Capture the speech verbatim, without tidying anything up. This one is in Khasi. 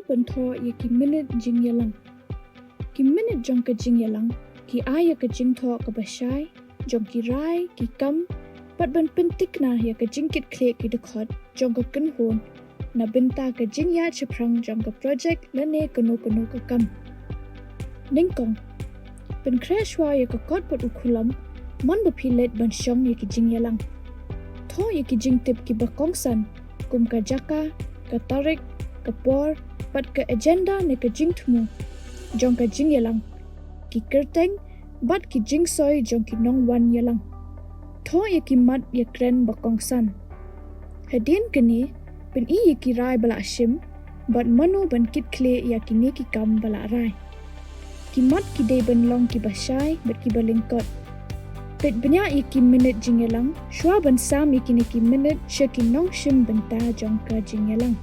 ban thoh ïa ki minit jingïalang. Ki minit jong ka jingïalang ki ai ïa ka jingthoh kaba shai jong ki rai, ki kam, bad ban pynthikna ïa ka jingkitkhlieh ki dkhot jong ka kynhun na bynta ka jingïaid shaphrang jong ka projek lane kano kano ka kam. Nyngkong, pynkhreh shuwa ïa ka kot bad u khulom man ba phi leit ban shong ïa ki jingïalang. Thoh ïa ki jingtip kiba kongsan kum ka jaka, ka tarik, ka por, bad ka agenda ne ka jingthmu jong ka jingïalang, ki kyrteng bad ki jingsoi jong ki nongwan ïalang. Thoh ïa ki mat ïakren ba kongsan. Hadien kane, pyni ïa ki rai ba la shim bad mano ban kitkhlieh ïa kine ki kam ba la rai. Ki mat ki dei ban long kiba shai bad kiba lyngkot. Peit bniah ïa ki minit jingïalang shuwa ban sam ïa kine ki minit sha ki nongshim bynta jong ka jingïalang.